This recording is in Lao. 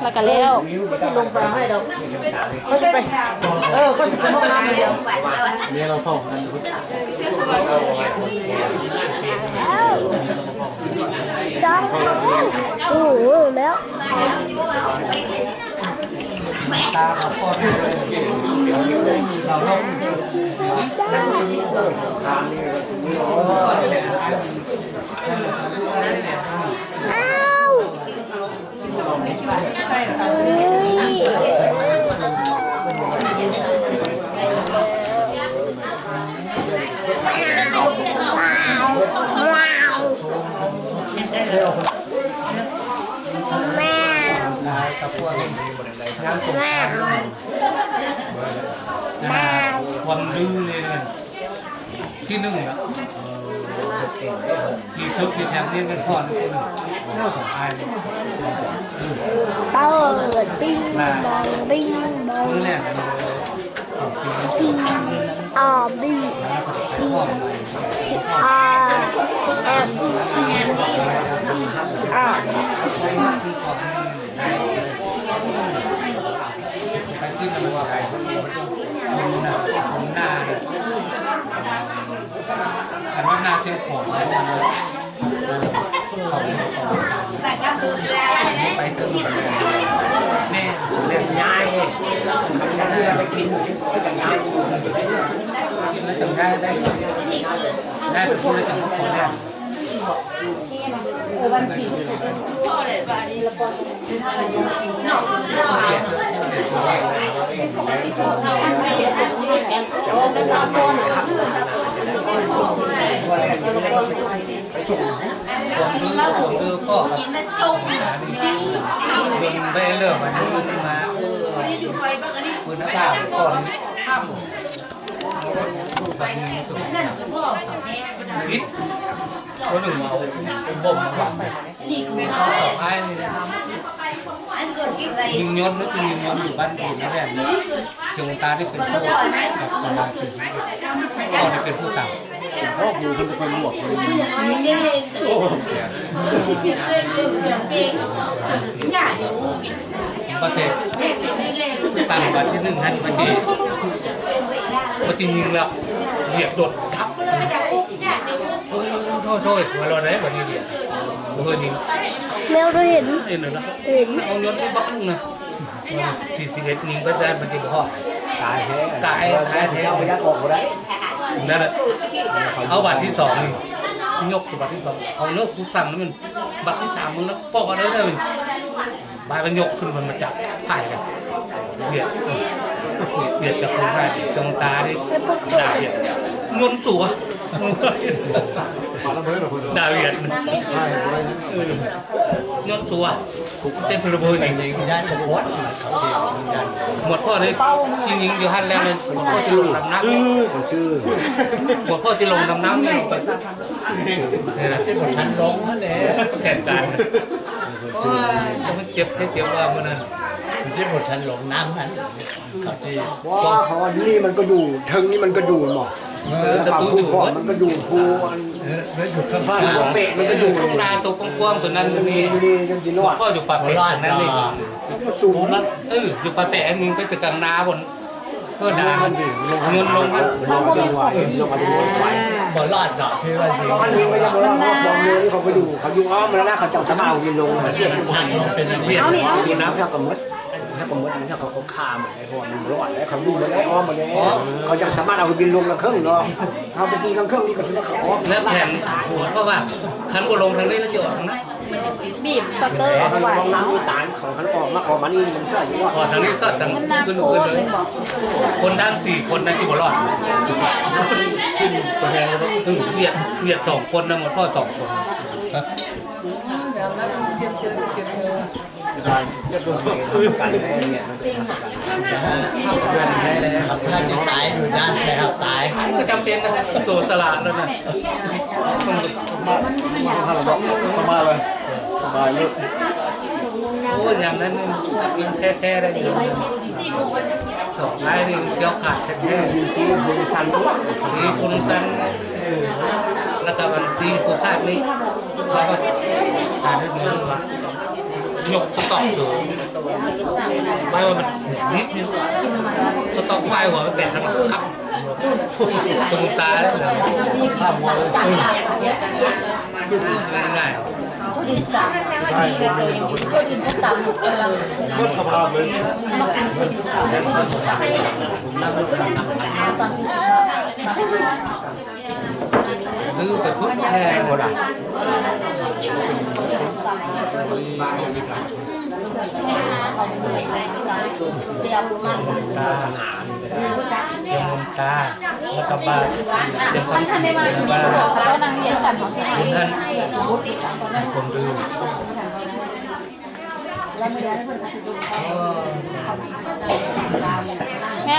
ແລ້ວກໍແລ້ວ ເຂົາຊິລົງໄປໃຫ້ດອກ ເຂົາຊິໄປ ເອີ ເຂົາຊິໄປຫ້ອງນ້ຳດຽວ ນີ້ເຮົາເຝົ້າກັນ ຈ້ອງ ໂອ້ໂຫ ແລ້ວ ອ້າວ ຄວາມດື້ນີ້ນະ ທີໜຶ່ງນະ ທີ່ສຸດທີ່ແທ້ນີ້ແມ່ນພໍ່ນີ້ຄົນໜຶ່ງ ສອງອ້າຍນີ້ ເປີດ ບິງບອງ ບິງບອງ ມື້ແລກ ຊີ ອາ ບີ ຊີ ອາ ແອັມ ບີ ອາ ໄປກິນແລ້ວວ່າໄປ ນາ ຄັນວ່າໜ້າເຈົ້າຂອງ ໄປເຕີມ ແມ່ນ ແມ່ນ ຍ້າຍ ໄປກິນ ກິນແລ້ວຈັ່ງຍ້າຍໄດ້ ຍ້າຍໄປພຸ້ນແລ້ວຈັ່ງມາຂໍແມ່. ບໍ່ໜຶ່ງເອົາບົມມາວາງ ສອງອ້າຍນີ້ນະ ຍິງຍົນ ມັນຄືຍິງຍົນຢູ່ບ້ານໂພນແມ່ນ ຊຽງຕານີ້ເປັນຜູ້ກັບປະມານສີ່ສິບເອັດ ພໍ່ນີ້ເປັນຜູ້ສັ່ງ ພໍ່ຜູ້ເພິ່ນເປັນຄົນບວກເລີຍ ໂອ້ ປະເທດ ສັ່ງບາດທີໜຶ່ງຫັ້ນ ປະເທດ ປະເທດຍິງແລ້ວ ວຽກໂດດກັບ ໂອ້ຍ ໂອ້ຍ ໂອ້ຍ ໂອ້ຍ ຫົວເຮົາໄດ້ບາດນີ້ວຽກ ບໍ່ເຄີຍຍິງ ແມວໄດ້ເຫັນ ເຫັນແລ້ວນະ ເຫັນ ເອົາຍົນໄປບັກໜຶ່ງນະ ສີ່ສິບເອັດຍິງໄປແຊນມັນຊິບໍ່ຮອດ ຕາຍແທ້ ຕາຍ ຕາຍແທ້ ເຈົ້າໄປຍັດອອກບໍ່ໄດ້ ນັ້ນແຫຼະ ເອົາບາດທີສອງນີ້ ຍົກສູ່ບາດທີສອງ ເອົາເລີກຜູ້ສັ່ງນັ້ນແມ່ນ ບາດທີສາມມຶງນະ ປ້ອງກັນເລີຍເດີ ບາດມັນຍົກຂຶ້ນ ມັນມາຈັບໄປກັນ ວຽດ ວຽດຈັບຄົນໄປ ຈອງຕານີ້ ດາວຽດ ຍົນສູ ດາວຽດ ເອີ ຍົນສູ ເຕັມເພິ່ນບໍ່ເຫັນ ຢ້ານບໍ່ກວດ ໝວດພໍ່ນີ້ ທີ່ຍິງຢູ່ຫັ້ນແລ້ວນີ້ ໝວດພໍ່ຊິລົງດຳນ້ຳ ໝວດພໍ່ຊິລົງດຳນ້ຳນີ້ ນີ້ນະ ບໍ່ທັນລົງຫັ້ນແຫຼະ ແຜນການ ໂອ້ຍ ຈະມາເຈັບແທ້ເຈັບວ່າມື້ນັ້ນ ມັນຊິບໍ່ທັນລົງນ້ຳຫັ້ນ ເຂົາຊິ ບໍ່ ເຂົາອັນນີ້ມັນກໍຢູ່ ເທິງນີ້ມັນກໍຢູ່ແມ່ນບໍ່ ເອີ ສັດຕູຢູ່ ມັນກໍຢູ່ພູອັນ ເອີ ຢູ່ຂ້າງຟ້າ ເປັະມັນກໍຢູ່ ທົ່ງນາຕົວກວ້າງໆຕົວນັ້ນ ນີ້ ນີ້ ນີ້ ນີ້ ນີ້ ພໍ່ຢູ່ປ່າແປະນັ້ນນີ້ ສູງ ເອີ ຢູ່ປ່າແປະອັນນີ້ໄປຈາກກາງນາພຸ້ນ ເອີ ນາມັນດີ ຍົນລົງ ບໍ່ລອດດອກ ຄືວ່າຢູ່ ອັນນີ້ມັນຍັງບໍ່ລອດ ເພາະວ່າເຂົາຢູ່ ເຂົາຢູ່ອ້ອມແລ້ວນະ ເຂົາເຈົ້າສາມາດເອົາບິນລົງ ເປັນອັນນີ້ ເອົານີ້ ເອົານີ້ ເຂົາກໍໝົດ ເຂົາກໍໝົດ ເຂົາກໍຂ້າມ ເພາະວ່າມັນບໍ່ລອດ ເຂົາຢູ່ໝົດແລ້ວ ອ້ອມໝົດແລ້ວ ເຂົາຈັ່ງສາມາດເອົາບິນລົງກາງເຄິ່ງເນາະ ເຮົາໄປຕີກາງເຄິ່ງນີ້ກໍຖືວ່າເຂົາອອກ ແລ້ວແຜນ ເພາະວ່າຄັນບໍ່ລົງທາງນີ້ແລ້ວຈະອອກທາງນັ້ນ ບີບສະເຕີອອກໄປ ເຂົາລອງນັ່ງນີ້ຕານ ເຂົາຄັນອອກມາ ອອກມານີ້ມັນເຊື່ອຢູ່ວ່າ ອອກທາງນີ້ຊອດທາງຂຶ້ນ ຄົນທັງສີ່ຄົນນັ້ນຊິບໍ່ລອດ ຂຶ້ນໄປແຮງ ເອີ ຫວຽດ ຫວຽດສອງຄົນນະ ໝົດພໍສອງຄົນ ເສຍດາຍ ເອີ ກັນແທ້ເນຍ ເພື່ອນແທ້ເລີຍ ຖ້າຈະຕາຍຢູ່ດ້ານແທ້ຕາຍ ກໍຈຳເປັນນະ ໂສສະຫຼະແລ້ວນະ ມາ ມາ ມາເລີຍ ສະບາຍເລີຍ ໂອ້ຍ ຍາມນັ້ນມັນແທ້ໆ ໄດ້ຢູ່ ສອງອ້າຍນີ້ມັນຂຽວຂາດແທ້ໆ ຕີຄົນສັ່ນ ເອີ ແລ້ວກໍມັນຕີຜູ້ຊາດນີ້ ແລ້ວກໍຂາດໄດ້ເປັນຫຍັງວະ ຍົກສະຕັອກສູງ ໄວ້ວ່າມັນນິດໜຶ່ງ ສະຕັອກໄວ້ວ່າມັນແຕກທັງຄັບ ສະມຸນຕາຍແລ້ວ ຂ້າມຫົວເລີຍ ອືມ ງ່າຍໆ ກໍສະພາບເລີຍ ຫຼືກະສຸດແນ່ບໍ່ໄດ້ ຕາ ເສຍງມົນຕາ ແລ້ວກໍບາດ ເສຍງຄວາມຈິງ ແລ້ວກໍບຸນຫັ້ນ ໃຫ້ຄົນດື່ມ ແມ່.